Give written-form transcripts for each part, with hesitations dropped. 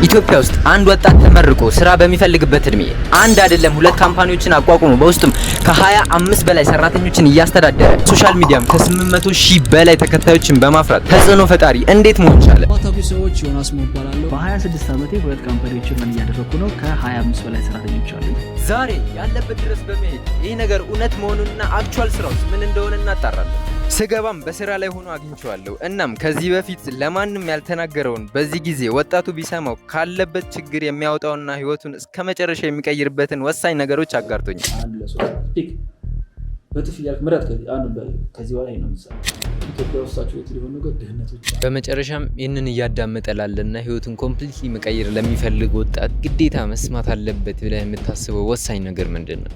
ኢትዮጵያ ውስጥ አንድ ወጣት ተመርቆ ስራ በሚፈልግበት እድሜ አንድ አይደለም ሁለት company ዎችን አቋቁሞ በውስጡም ከ25 በላይ ሰራተኞችን እያስተዳደረ social media ም ከ800 ሺህ በላይ ተከታዮችን በማፍራት ተጽዕኖ ፈጣሪ እንዴት መሆን ቻለ? ታዋቂ ሰዎች ዮናስ እባላለሁ። በ26 ዓመቴ ሁለት company ዎችን run እያደረግኩ ነው። ከ25 በላይ ሰራተኞች አሉ። ዛሬ ያለበት ድረስ በመሄድ ይህ ነገር እውነት መሆኑንና actual ስራውስ ምን እንደሆነ እናጣራለን። ስገባም በስራ ላይ ሆኖ አግኝቼዋለሁ። እናም ከዚህ በፊት ለማንም ያልተናገረውን በዚህ ጊዜ ወጣቱ ቢሰማው ካለበት ችግር የሚያወጣውና ህይወቱን እስከ መጨረሻ የሚቀይርበትን ወሳኝ ነገሮች አጋርቶኛል። አንድ ለሶስት pick በጥፍ እያልክ ምረጥ። አንዱ ከዚህ በላይ ነው የሚሰራው። ኢትዮጵያ ውስጥ saturated የሆነ ነገር ድህነት ብቻ። በመጨረሻም ይህንን እያዳመጠ ላለና ህይወቱን completely መቀየር ለሚፈልግ ወጣት ግዴታ መስማት አለበት ብለህ የምታስበው ወሳኝ ነገር ምንድን ነው?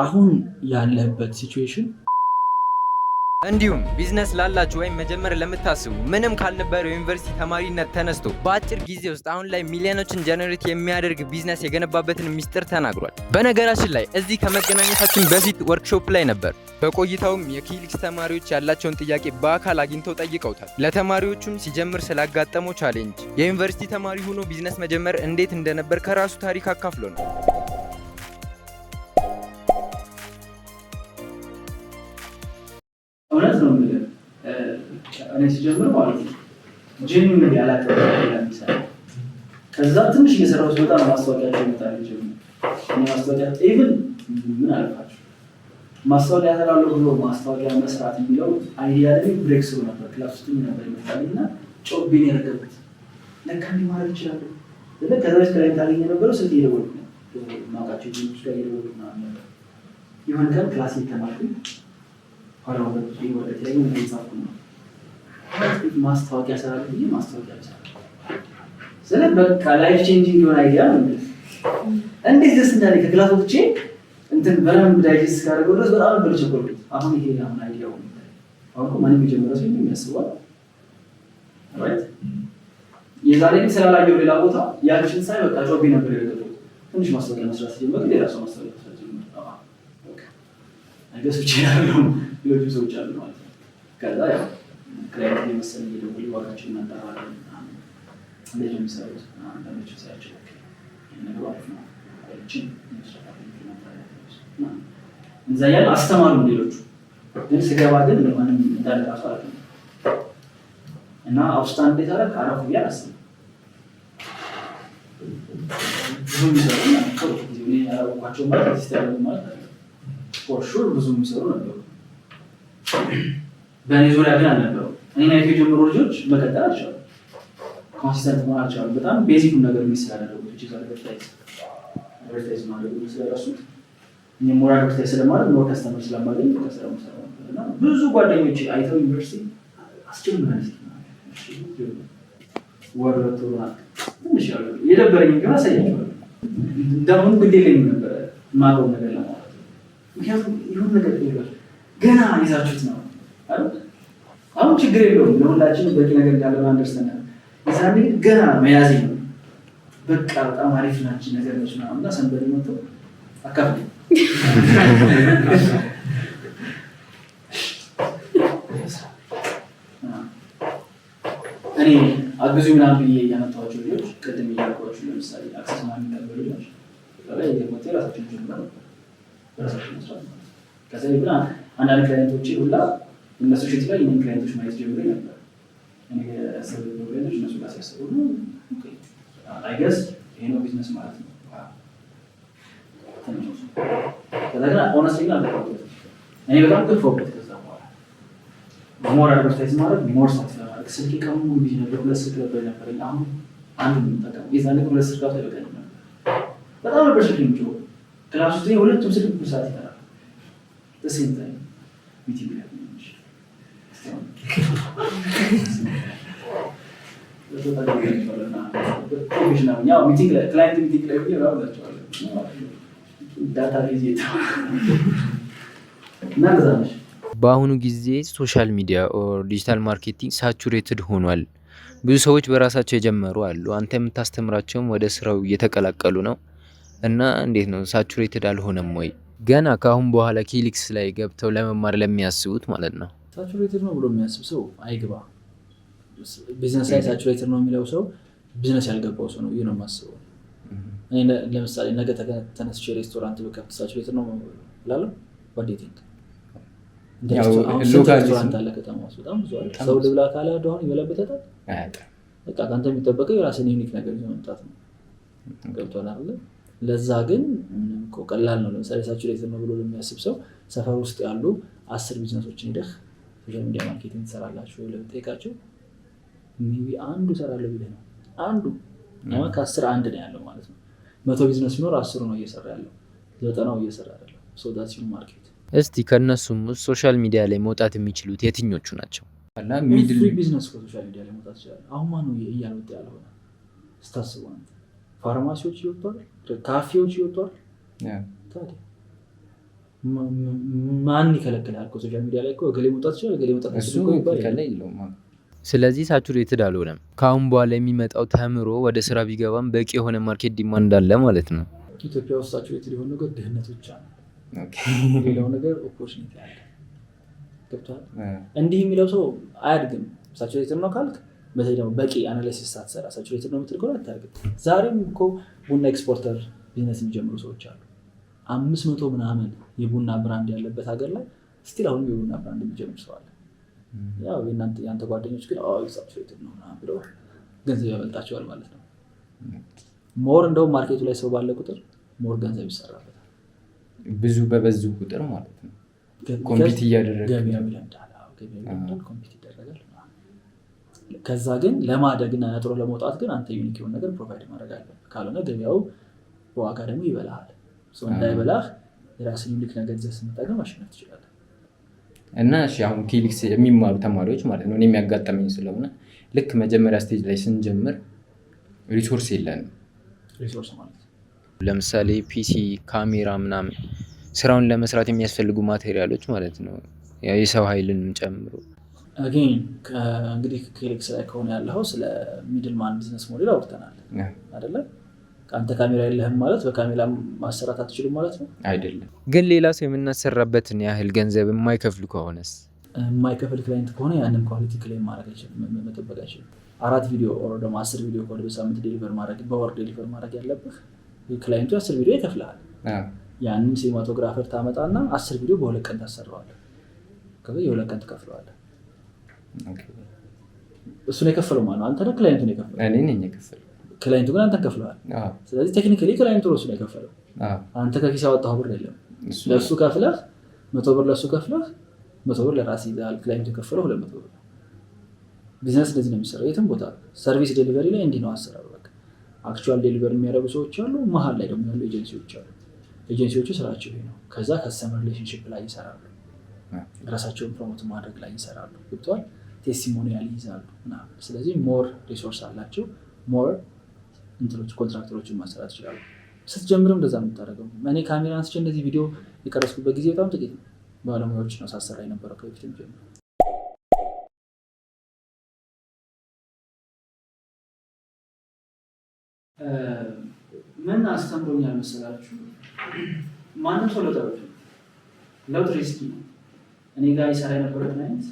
አሁን ያለህበት situation እንዲሁም ቢዝነስ ላላችሁ ወይም መጀመር ለምታስቡ ምንም ካልነበረው የዩኒቨርሲቲ ተማሪነት ተነስቶ በአጭር ጊዜ ውስጥ አሁን ላይ ሚሊዮኖችን generate የሚያደርግ ቢዝነስ የገነባበትን ሚስጥር ተናግሯል። በነገራችን ላይ እዚህ ከመገናኘታችን በፊት ወርክሾፕ ላይ ነበር። በቆይታውም የኪሊክስ ተማሪዎች ያላቸውን ጥያቄ በአካል አግኝተው ጠይቀውታል። ለተማሪዎቹም ሲጀምር ስላጋጠመው challenge፣ የዩኒቨርሲቲ ተማሪ ሆኖ ቢዝነስ መጀመር እንዴት እንደነበር ከራሱ ታሪክ አካፍሎ ነው። እውነት ነው የምልህ፣ እኔ ሲጀምር ማለት ነው genuinely አላውቅም የሚሰራ። ከዛ ትንሽ እየሰራሁ ስመጣ ነው ማስታወቂያቸው ይመጣል ጀምር። እኔ ማስታወቂያ even ምን አልፋቸው ማስታወቂያ እሰራለሁ ብሎ ማስታወቂያ መስራት የሚለው idea ላይ breakthrough ነበር። Class ውስጥ ነበር ይመጣልኝ እና ጮቤን የረገቡት ለካ እንዲህ ማድረግ እችላለሁ። ከዛ በፊት client አገኝ የነበረው ስልክ እየደወልኩ ነው፣ ማውቃቸው ጅኖች ጋር እየደወልኩ ምናምን ነበር። የሆነ ቀን class እየተማርኩኝ ኋላ ወረቀት ላይ ሆነ የጻፍኩ ነው ማስታወቂያ እሰራለሁ ብዬ ማስታወቂያ እሰራለሁ። ስለ በቃ life changing የሆነ idea ነው። እንዴት ደስ እንዳለኝ ከ class ወጥቼ እንትን በደንብ digest እስካደረገው ድረስ በጣም ነበር የቸኮልኩት። አሁን ይሄ አሁን idea ው አሁን እኮ ማንም የጀመረ ሰው የሚያስበዋል right። የዛሬ ግን ስላላየው ሌላ ቦታ ያንቺን ሳይ በቃ ጮቤ ነበር የረገጥኩት። ትንሽ ማስታወቂያ መስራት ሲጀምር ሌላ ሰው ማስታወቂያ መስራት ጀመረ። I guess ብቻ ያለው ሌሎቹ ሰዎች አሉ ማለት ነው። ከዛ ያው client የመሰለ እየደወሉ ዋጋችን እናጠራለን፣ እንዴት ነው የሚሰሩት? አንዳንዶቹ ሳያቸው ነገሩ አሪፍ ነው ቆይችን እዛ እያለ አስተማሩ ሌሎቹ። ግን ስገባ ግን ለማንም እንዳለ ራሱ አለ እና outstand እንዴት አደረግ አረፉ ብዬ አላስብም። ብዙ የሚሰሩ ጥሩ ጊዜ እኔ ያላወኳቸው ማለት exist ያደረጉ ማለት አለ for sure ብዙ የሚሰሩ ነበሩ። በእኔ ዙሪያ ግን አልነበሩ። እኔን አይቶ የጀመሩ ልጆች መቀጠል አልቻሉም። Consistent መሆን አልቻሉም። በጣም basic ኡን ነገር miss ስላደረጉት advertise ማድረጉ ስለረሱት እኔ more advertise ስለማድረግ more customer ስለማገኝ ከስራው ሰራ ነበር እና ብዙ ጓደኞች አይተው ዩኒቨርሲቲ አስጀምረን ወር ወር ትንሽ የደበረኝ ቢሆን አሳያቸዋለሁ። እንደአሁኑ ግድ የለኝም ነበረ የማውቀውን ነገር ለማውራት። ምክንያቱም ይሁን ነገር ይላል ገና ይዛችሁት ነው አይደል? አሁን ችግር የለውም ለሁላችንም በቂ ነገር እንዳለ understand። የዛኔ ግን ገና መያዜ ነው። በቃ በጣም አሪፍ ናች ነገር ነች ምናምን እና ሰንበዴ መጥቶ አካፍል እኔ አግዙ ምናምን ብዬ ያመጣኋቸው ልጆች ቅድም እያልኳቸው ለምሳሌ access ምናምን የሚቀበሉ ልጆች ላይ የሞቴ ራሳቸውን ጀምረው ነበር በራሳቸው መስራት ማለት ነው። ከዛ ግን አንዳንድ client ኦቼ ሁላ እነሱ sheet ላይ የኔን client ኦች ማየት ጀምሬ ነበር። እኔ ያሰቡ client ኦች እነሱ ጋር ሲያሰቡ ነው I guess ይሄ ነው ቢዝነስ ማለት ነው። ከዛ ግን honestly ግን አልገፋሁበትም። እኔ በጣም ገፋሁበት። ከዛ በኋላ more advertise ማድረግ more satisfy ማድረግ ስልኬ ቀኑን ሙሉ busy ነበር። ሁለት ስልክ ነበር የነበረኝ። አሁን አንዱ ነው የምጠቀመው። የዛኔ ግን ሁለት ስልክ ራሱ አይበቃኝም ነበር። በጣም ነበር ስልክ የሚጮኸው። Class ውስጥ ሁለቱም ስልክ ብዙ ሰዓት ይጠራል። Same time meeting ላይ professional ያው meeting ላይ client meeting ላይ ብዬ እላቸዋለሁ data base እና እንደዛ ነች። በአሁኑ ጊዜ social media or digital marketing saturated ሆኗል። ብዙ ሰዎች በራሳቸው የጀመሩ አሉ። አንተ የምታስተምራቸውም ወደ ስራው እየተቀላቀሉ ነው። እና እንዴት ነው saturated አልሆነም ወይ? ገና ከአሁን በኋላ ኬሊክስ ላይ ገብተው ለመማር ለሚያስቡት ማለት ነው። Saturated ነው ብሎ የሚያስብ ሰው አይግባ። ቢዝነስ ላይ saturated ነው የሚለው ሰው ቢዝነስ ያልገባው ሰው ነው ብዬ ነው የማስበው። እኔ ለምሳሌ ነገ ተነስቼ ሬስቶራንት ብከፍት saturated ነው እላለሁ? What do you think? እንደ ያው አሁን ስንት locally ሬስቶራንት አለ ከተማ ውስጥ? በጣም ብዙ አለ። ሰው ልብላ ካለ አሁን ይበላበታል። አያጣም። በቃ ከአንተ የሚጠበቀው የራስን unique ነገር ይዞ መምጣት ነው። ገብቶሃል አይደለ? ለዛ ግን ምንም እኮ ቀላል ነው። ለምሳሌ saturated ነው ብሎ ለሚያስብ ሰው ሰፈር ውስጥ ያሉ 10 ቢዝነሶችን ሄደህ social media marketing ትሰራላችሁ ወይ ብለህ ብትጠይቃቸው maybe አንዱ እሰራለሁ ቢልህ ነው። አንዱ ያማ ከ10 አንድ ነው ያለው ማለት ነው። 100 ቢዝነስ ሲኖር 10ሩ ነው እየሰራ ያለው፣ 90ው እየሰራ አይደለም። So that's your market። እስቲ ከእነሱም ውስጥ social media ላይ መውጣት የሚችሉት የትኞቹ ናቸው? እና middle Every business ከ social media ላይ መውጣት ይችላል። አሁን ማነው እያልወጣ ያልሆነ ስታስበው አንተ? ፋርማሲዎች እየወጡ አይደል? ካፌዎች እየወጡ አይደል? ታዲያ ማን ይከለክልሃል? እኮ social media ላይ እኮ እገሌ መውጣት ይችላል፣ እገሌ መውጣት እሱ አይችልም እኮ ይባል የለም። ክልከላ የለውም። አዎ። ስለዚህ saturated አልሆነም። ከአሁን በኋላ የሚመጣው ተምሮ ወደ ስራ ቢገባም በቂ የሆነ market demand አለ ማለት ነው። ኢትዮጵያ ውስጥ saturated የሆነ ነገር ድህነት ብቻ ነው። ሌላው ነገር opportunity አለ። ገብቶሃል? እንዲህ የሚለው ሰው አያድግም። Saturated ነው ካልክ በተለይ ደግሞ በቂ analysis ሳትሰራ saturated ነው የምትል ከሆነ አታድግም። ዛሬም እኮ ቡና exporter business የሚጀምሩ ሰዎች አሉ። 500 ምናምን የቡና brand ያለበት ሀገር ላይ still አሁንም የቡና brand የሚጀምር ሰው አለ። ያው የአንተ ጓደኞች ግን አዎ saturated ነው ምናምን ብለው ገንዘብ ያበልጣቸዋል ማለት ነው። More እንደውም market ኡ ላይ ሰው ባለ ቁጥር more ገንዘብ ይሰራበታል። ብዙ በበዙ ቁጥር ማለት ነው። Compete እያደረገ ገበያው ይለምዳል። አዎ፣ ገበያው ይለምዳል፣ compete ይደረጋል። ከዛ ግን ለማደግና ነጥሮ ለመውጣት ግን አንተ unique የሆነ ነገር provide ማድረግ አለብህ። ካልሆነ ገበያው በዋጋ ደግሞ ይበላሃል። So እንዳይበላህ የራስን unique ነገር ይዘህ ስትመጣ ግን ማሸነፍ ትችላለህ። እና እሺ አሁን ኬሊክስ የሚማሩ ተማሪዎች ማለት ነው፣ እኔ የሚያጋጠመኝ ስለሆነ ልክ መጀመሪያ stage ላይ ስንጀምር resource የለንም። Resource ማለት ለምሳሌ PC፣ ካሜራ ምናምን ስራውን ለመስራት የሚያስፈልጉ material ኦች ማለት ነው። ያው የሰው ኃይልንም ጨምሮ። Again እንግዲህ ኬሊክስ ላይ ከሆነ ያለው ስለ middleman business model አውርተናል አይደለ? ከአንተ ካሜራ የለህም ማለት በካሜራ ማሰራት አትችልም ማለት ነው? አይደለም። ግን ሌላ ሰው የምናሰራበትን ያህል ገንዘብ የማይከፍሉ ከሆነስ? የማይከፍል client ከሆነ ያንን quality claim ማድረግ አይችልም፣ መጠበቅ አይችልም። አራት ቪዲዮ or ደግሞ 10 ቪዲዮ ከሆነ በሳምንት deliver ማድረግ፣ በወር deliver ማድረግ ያለብህ client ኡ 10 ቪዲዮ ይከፍልሃል። ያንን cinematographer ታመጣና 10 ቪዲዮ በ2 ቀን ታሰራዋለህ። ከዛ የ2 ቀን ትከፍለዋለህ። እሱን የከፈለው ማለት ነው። አንተ ነህ client ኡን የከፈለው። እኔ ነኝ የከፈለው። Client ኡ ግን አንተን ከፍለዋል። ስለዚህ technically client ኡ ነው እሱን የከፈለው። አንተ ከኪስ ያወጣኸው ብር የለም። ለእሱ ከፍለህ 100 ብር ለእሱ ከፍለህ 100 ብር ለራስህ ይዘሃል። Client ኡ የከፈለው 200 ብር ነው። ቢዝነስ እንደዚህ ነው የሚሰራው። የትም ቦታ service delivery ላይ እንዲህ ነው አሰራሩ። በቃ actual deliver የሚያደርጉ ሰዎች አሉ፣ መሀል ላይ ደግሞ ያሉ ኤጀንሲዎች አሉ። ኤጀንሲዎቹ ስራቸው ይሄ ነው። ከዛ customer relationship ላይ ይሰራሉ፣ ራሳቸውን promote ማድረግ ላይ ይሰራሉ። ገብቶሃል? Testimonial ይይዛሉ ምናምን። ስለዚህ more resource አላቸው፣ more እንትኖች contractor ኦችን ማሰራት ይችላሉ። ስትጀምርም እንደዛ ነው የምታደርገው። እኔ ካሜራ አንስቼ እንደዚህ ቪዲዮ የቀረጽኩበት ጊዜ በጣም ጥቂት ነው። ባለሙያዎች ነው ሳሰራ የነበረው ከበፊትም ጀምሮ። ምን አስተምሮኛል መሰላችሁ? ማንም ሰው ለውጥ አይወድም። ለውጥ risky ነው። እኔ ጋር ይሰራ የነበረው client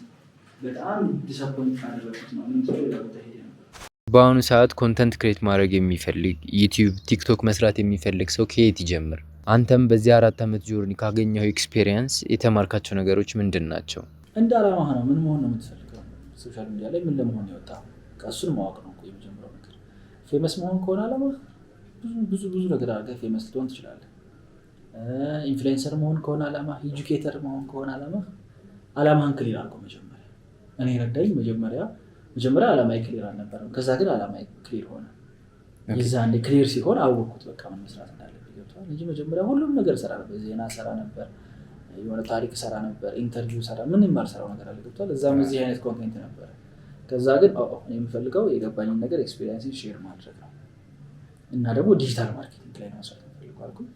በጣም disappoint ካደረኩት ነው። እኔም ትቼው ሌላ ቦታ ሄጄ ነበር። በአሁኑ ሰዓት content create ማድረግ የሚፈልግ፣ ዩቲዩብ፣ ቲክቶክ መስራት የሚፈልግ ሰው ከየት ይጀምር? አንተም በዚህ 4 ዓመት journey ካገኘኸው experience የተማርካቸው ነገሮች ምንድን ናቸው? እንደ አላማህ ነው። ምን መሆን ነው የምትፈልገው? Social media ላይ ምን ለመሆን ነው የወጣኸው? በቃ እሱን ማወቅ ነው እኮ የመጀመሪያው ነገር። Famous መሆን ከሆነ አላማህ ብዙ ብዙ ብዙ ነገር አድርገህ famous ልትሆን ትችላለህ። Influencer መሆን ከሆነ አላማህ፣ educator መሆን ከሆነ አላማህ፣ አላማህን clear አድርጎ መጀመሪያ። እኔ ረዳኝ መጀመሪያ አላማዬ clear አልነበረም። ከዛ ግን አላማዬ clear ሆነ። የዛኔ clear ሲሆን አወቅኩት በቃ ምን መስራት እንዳለብኝ፣ ገብቶሃል? እንጂ መጀመሪያ ሁሉም ነገር እሰራ ነበር። ዜና እሰራ ነበር፣ የሆነ ታሪክ እሰራ ነበር፣ interview እሰራ፣ ምንም የማልሰራው ነገር አለ፣ ገብቶሃል? እዛም እዚህ አይነት content ነበረ። ከዛ ግን እኔ የምፈልገው የገባኝን ነገር experience ን share ማድረግ ነው። እና ደግሞ digital marketing ላይ ነው መስራት የምፈልገው አልኩኝ።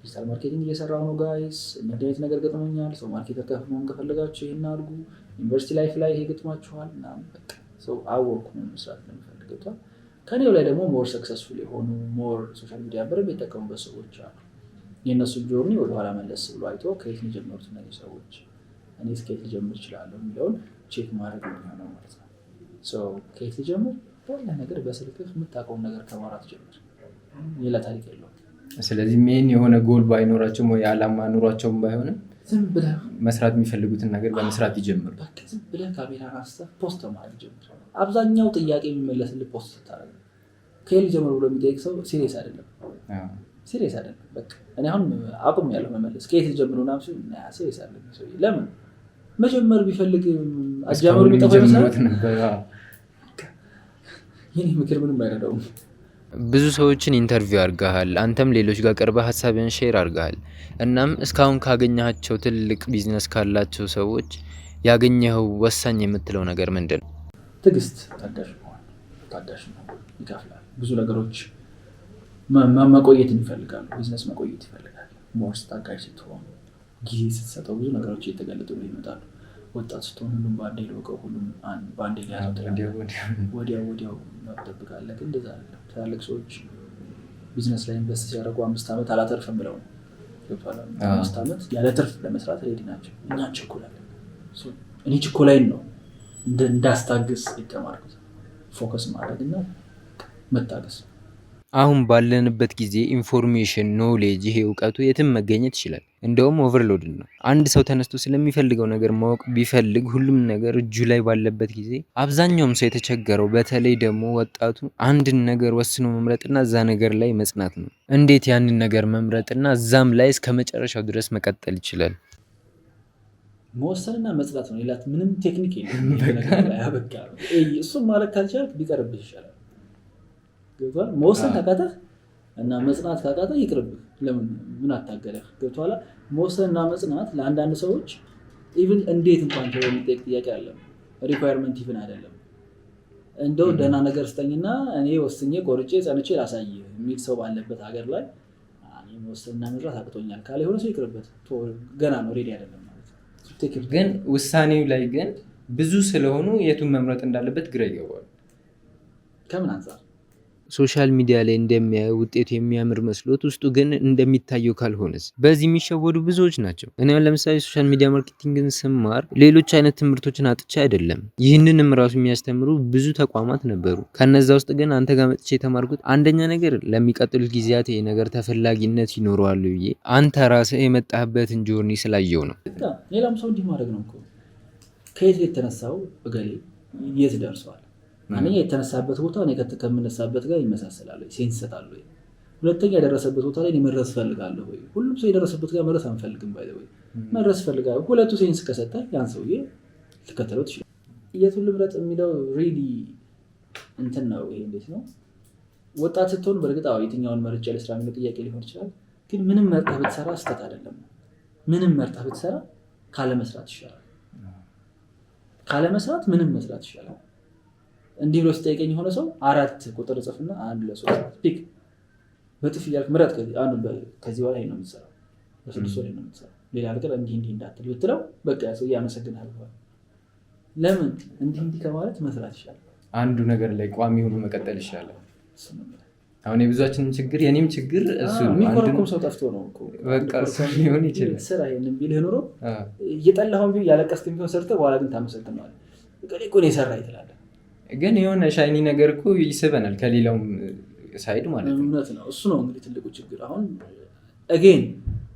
Digital marketing እየሰራሁ ነው guys። እንዲህ አይነት ነገር ገጥሞኛል። ሰው marketer ከፍ መሆን ከፈለጋችሁ ይሄን አድርጉ። University life ላይ ይሄ ገጥሟችኋል ምናምን፣ በቃ ሰው አወቅኩ ምን መስራት እንደምፈልግ፣ ገብቶሃል? ከኔው ላይ ደግሞ more successful የሆኑ more social media በደንብ የተጠቀሙበት ሰዎች አሉ። የእነሱን journey ወደኋላ መለስ ብሎ አይቶ ከየት ነው የጀመሩት እነዚህ ሰዎች፣ እኔስ ከየት ልጀምር እችላለሁ የሚለውን check ማድረግ ነው የሚሆነው ማለት ነው። So ከየት ልጀምር? ባለህ ነገር በስልክህ የምታውቀውን ነገር ከማውራት ጀምር። ሌላ ታሪክ የለውም። ስለዚህ main የሆነ ጎል ባይኖራቸውም ወይ አላማ ኑሯቸውም ባይሆንም ዝም ብለህ መስራት የሚፈልጉትን ነገር በመስራት ይጀምሩ። በቃ ዝም ብለህ ካሜራ አንስተህ post ማድረግ ጀምር። አብዛኛው ጥያቄ የሚመለስልህ post ስታደርግ ነው። ከየት ልጀምር ብሎ የሚጠይቅ ሰው serious አይደለም። Serious አይደለም። በቃ እኔ አሁን አቁም ያለው መመለስ፣ ከየት ልጀምር ምናምን ሲል serious አይደለም ሰውዬ። ለምን መጀመር ቢፈልግ አጀማመሩ የሚጠፋው ይመስላል። ጀምሮት ነበር። አዎ። የኔ ምክር ምንም አይረዳውም። ብዙ ሰዎችን interview አድርገሃል። አንተም ሌሎች ጋር ቀርበህ ሀሳብን share አድርገሃል። እናም እስካሁን ካገኘሃቸው ትልቅ ቢዝነስ ካላቸው ሰዎች ያገኘኸው ወሳኝ የምትለው ነገር ምንድን ነው? ትዕግስት፣ ታጋሽ መሆን፣ ታጋሽ መሆን ይከፍላል። ብዙ ነገሮች መቆየትን ይፈልጋሉ። ቢዝነስ መቆየት ይፈልጋል። More ታጋሽ ስትሆን፣ ጊዜ ስትሰጠው ብዙ ነገሮች እየተገለጡ ይመጣሉ። ወጣት ስትሆን ሁሉም በአንዴ ልወቀው፣ ሁሉም በአንዴ ሊያዘው ትላለህ። ወዲያው ወዲያው ትጠብቃለህ። ግን እንደዛ አይደለም። ትላልቅ ሰዎች ቢዝነስ ላይ invest ሲያደርጉ 5 ዓመት አላተርፍም ብለው ነው። ገብቶሃል? 5 ዓመት ያለ ትርፍ ለመስራት ready ናቸው። እኛ እንቸኩላለን። እኔ ችኮላይን ነው እንዳስታግስ የተማርኩት። Focus ማድረግ እና መታገስ። አሁን ባለንበት ጊዜ information፣ knowledge፣ ይሄ እውቀቱ የትም መገኘት ይችላል። እንደውም overload ነው። አንድ ሰው ተነስቶ ስለሚፈልገው ነገር ማወቅ ቢፈልግ ሁሉም ነገር እጁ ላይ ባለበት ጊዜ አብዛኛውም ሰው የተቸገረው በተለይ ደግሞ ወጣቱ አንድን ነገር ወስኖ መምረጥና እዛ ነገር ላይ መጽናት ነው። እንዴት ያንን ነገር መምረጥና እዛም ላይ እስከ መጨረሻው ድረስ መቀጠል ይችላል? መወሰንና መጽናት ነው። ሌላ ምንም ቴክኒክ የለም። በቃ እሱን ማድረግ ካልቻልክ ቢቀርብህ ይሻላል። ገብቶሃል? መወሰን ካቃተህ እና መጽናት ካቃተህ ይቅርብህ። ለምን ምን አታገለህ? ገብቶሃል? መወሰን እና መጽናት ለአንዳንድ ሰዎች even እንዴት እንኳን ተብሎ የሚጠይቅ ጥያቄ አለ። Requirement even አይደለም። እንደው ደህና ነገር ስጠኝና እኔ ወስኜ ቆርጬ ጸንቼ ላሳይህ የሚል ሰው ባለበት ሀገር ላይ እኔ መወሰንና መጽናት አቅቶኛል ካለ የሆነ ሰው ይቅርበት። ገና ነው፣ ready አይደለም ማለት ነው። ግን ውሳኔው ላይ ግን ብዙ ስለሆኑ የቱን መምረጥ እንዳለበት ግራ ይገባል። ከምን አንጻር? Social media ላይ እንደሚያየው ውጤቱ የሚያምር መስሎት ውስጡ ግን እንደሚታየው ካልሆነስ? በዚህ የሚሸወዱ ብዙዎች ናቸው። እኔ አሁን ለምሳሌ social media marketing ን ስማር ሌሎች አይነት ትምህርቶችን አጥቼ አይደለም። ይህንንም ራሱ የሚያስተምሩ ብዙ ተቋማት ነበሩ። ከነዛ ውስጥ ግን አንተ ጋር መጥቼ የተማርኩት አንደኛ ነገር ለሚቀጥሉት ጊዜያት ይሄ ነገር ተፈላጊነት ይኖረዋል ብዬ አንተ ራስህ የመጣህበትን journey ስላየው ነው። ሌላም ሰው እንዲህ ማድረግ ነው እኮ። ከየት የተነሳው እገሌ የት ደርሰዋል? አንደኛ የተነሳበት ቦታ እኔ ከምነሳበት ጋር ይመሳሰላል ወይ፣ sense ይሰጣል ወይ? ሁለተኛ የደረሰበት ቦታ ላይ እኔ መድረስ እፈልጋለሁ ወይ? ሁሉም ሰው የደረሰበት ጋር መድረስ አንፈልግም፣ by the way መድረስ እፈልጋለሁ። ሁለቱ sense ከሰጠ ያን ሰውዬ ልትከተለው ትችላለህ። የቱን ልምረጥ የሚለው really እንትን ነው። ይሄ እንዴት ነው? ወጣት ስትሆን በእርግጥ አዎ የትኛውን መርጬ ልስራ የሚለው ጥያቄ ሊሆን ይችላል። ግን ምንም መርጠህ ብትሰራ ስህተት አይደለም። ምንም መርጠህ ብትሰራ ካለመስራት ይሻላል። ካለመስራት ምንም መስራት ይሻላል። እንዲህ ብሎ ሲጠይቀኝ የሆነ ሰው አራት ቁጥር ጽፍና አንድ ለሶስት pick በጥፍ እያልክ ምረጥ። አንዱ ከዚህ በኋላ ይሄን ነው የምትሰራው፣ በ6 ወር ይሄን ነው የምትሰራው፣ ሌላ ነገር እንዲህ እንዲህ እንዳትል ብትለው በቃ ያ ሰውዬ ያመሰግንሃል። ለምን እንዲህ እንዲህ ከማለት መስራት ይሻላል። አንዱ ነገር ላይ ቋሚ ሆኖ መቀጠል ይሻላል። እሱ ነው የምልህ። አሁን የብዙዎቻችንም ችግር የኔም ችግር እሱ ነው። የሚኮረኩም ሰው ጠፍቶ ነው እኮ። በቃ እሱ ሊሆን ይችላል። ስራ ይሄንን ቢልህ ኑሮ እየጠላኸውን ቢሆን ያለቀስክም ቢሆን ሰርተህ በኋላ ግን ታመሰግነዋለህ። እገሌ እኮ ነው የሰራኝ ትላለህ። ግን የሆነ shiny ነገር እኮ ይስበናል ከሌላውም side ማለት ነው። እውነት ነው። እሱ ነው እንግዲህ ትልቁ ችግር። አሁን again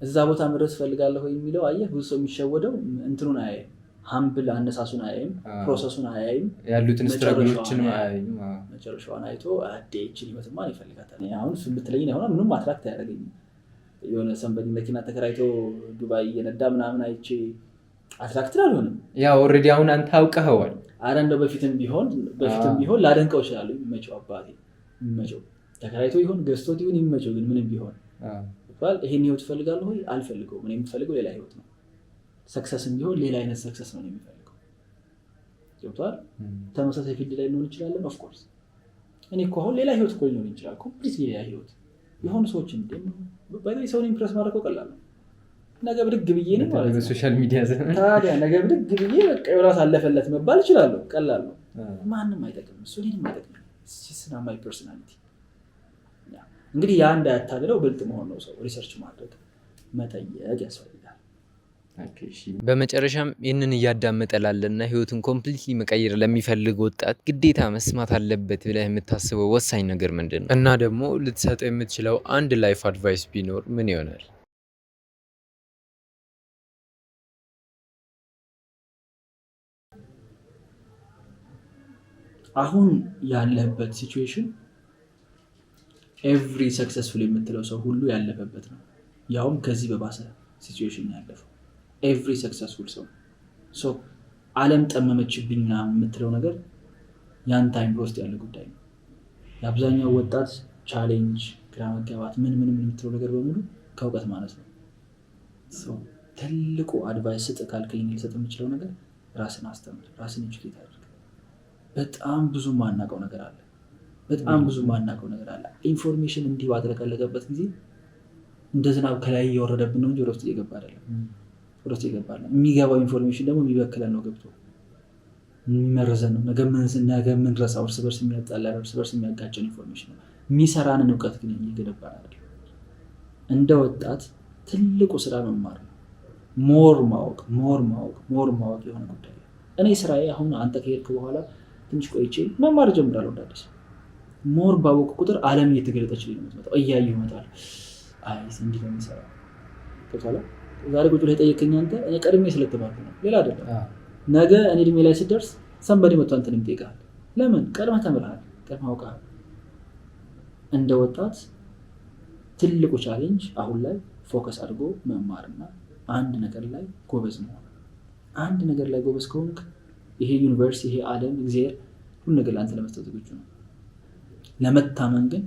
እዛ ቦታ መድረስ እፈልጋለሁ የሚለው አየህ፣ ብዙ ሰው የሚሸወደው እንትኑን አያይም፣ humble አነሳሱን አያይም፣ process ኡን አያይም፣ ያሉትን struggle ኦችን መጨረሻዋን አያይም። መጨረሻዋን አይቶ አዴ ይችን ህይወትማ ይፈልጋታል። አሁን እሱን ብትለኝ አሁን ምንም attract አያደርገኝም። የሆነ somebody መኪና ተከራይቶ ዱባይ እየነዳ ምናምን አይቼ attracted አልሆንም። ያ already አሁን አንተ አውቀኸዋል። አረ እንደው በፊትም ቢሆን ላደንቀው እችላለሁ። ይመቸው አባቴ ይመቸው፣ ተከራይቶ ይሁን ገዝቶት ይሁን ይመቸው። ግን ምንም ቢሆን ይባል ይሄን ህይወት እፈልጋለሁ ወይ አልፈልገውም። እኔ የምፈልገው ሌላ ህይወት ነው። Success ም ቢሆን ሌላ አይነት success ነው የሚፈልገው። ገብቶሃል? ተመሳሳይ field ላይ ልንሆን እንችላለን። Of course እኔ እኮ አሁን ሌላ ህይወት እኮ ሊኖር ይችላል። Complete ሌላ ህይወት የሆኑ ሰዎች by the way ሰውን impress ማድረግ እኮ ቀላል ነው። ነገ ብድግ ብዬ ነው ማለት ነው። በ social media ዘመን ታዲያ ነገ ብድግ ብዬ በቃ ዮናስ አለፈለት መባል እችላለሁ። ቀላል ነው። ማንም አይጠቅምም፣ እሱ እኔንም አይጠቅምም። It's not my personality። እንግዲህ ያ እንዳያታልለው ብልጥ መሆን ነው። ሰው research ማድረግ መጠየቅ ያስፈልጋል። በመጨረሻም ይህንን እያዳመጠ ላለና ህይወቱን completely መቀየር ለሚፈልግ ወጣት ግዴታ መስማት አለበት ብለህ የምታስበው ወሳኝ ነገር ምንድን ነው? እና ደግሞ ልትሰጠው የምትችለው አንድ life advice ቢኖር ምን ይሆናል? አሁን ያለህበት situation every successful የምትለው ሰው ሁሉ ያለፈበት ነው። ያውም ከዚህ በባሰ situation ያለፈው every successful ሰው። ዓለም ጠመመችብኝ ምናምን የምትለው ነገር ያንተ አይምሮ ውስጥ ያለ ጉዳይ ነው። የአብዛኛው ወጣት challenge፣ ግራ መጋባት፣ ምን ምን የምትለው ነገር በሙሉ ከእውቀት ማለት ነው። ትልቁ advice ስጥ ካልከኝ ልሰጥ የምችለው ነገር ራስን አስተምር፣ ራስን educate አድርግ። በጣም ብዙ ማናውቀው ነገር አለ። በጣም ብዙ ማናውቀው ነገር አለ። Information እንዲህ ባጥለቀለቀበት ጊዜ እንደ ዝናብ ከላይ እየወረደብን ነው እንጂ ወደ ውስጥ እየገባ አይደለም። ወደ ውስጥ እየገባ አይደለም። የሚገባው information ደግሞ የሚበክለን ነው፣ ገብቶ የሚመርዘን ነው። ነገ የምንረሳው፣ እርስ በርስ የሚያጣላን፣ እርስ በርስ የሚያጋጨን information ነው። የሚሰራንን እውቀት ግን እየገነባን አይደለም። እንደ ወጣት ትልቁ ስራ መማር ነው። More ማወቅ፣ more ማወቅ፣ more ማወቅ የሆነ ጉዳይ ነው። እኔ ስራዬ አሁን አንተ ከሄድክ በኋላ ትንሽ ቆይቼ መማር እጀምራለሁ እንደ አዲስ። More ባወቅኩ ቁጥር ዓለም እየተገለጠች ነው የምትመጣው። እያየሁ እመጣለሁ። አይ እንዲህ ነው የሚሰራው። ገብቶሃል? ዛሬ ቁጭ ብለህ የጠየቀኝ አንተ እኔ ቀድሜ ስለተማርኩ ነው፣ ሌላ አይደለም። ነገ እኔ እድሜ ላይ ስደርስ somebody መጥቶ አንተን ይጠይቅሃል። ለምን? ቀድመህ ተምረሃል፣ ቀድመህ አውቀሃል። እንደ ወጣት ትልቁ challenge አሁን ላይ focus አድርጎ መማርና አንድ ነገር ላይ ጎበዝ መሆን። አንድ ነገር ላይ ጎበዝ ከሆንክ ይሄ universe፣ ይሄ ዓለም፣ እግዚአብሔር ሁሉ ነገር ለአንተ ለመስጠት ዝግጁ ነው። ለመታመን ግን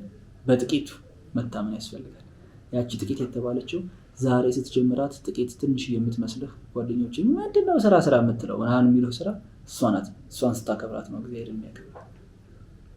በጥቂቱ መታመን ያስፈልጋል። ያቺ ጥቂት የተባለችው ዛሬ ስትጀምራት ጥቂት ትንሽ የምትመስልህ፣ ጓደኞች ምንድነው ስራ ስራ የምትለው ምናምን የሚለው ስራ እሷ ናት። እሷን ስታከብራት ነው እግዚአብሔር የሚያከብረው።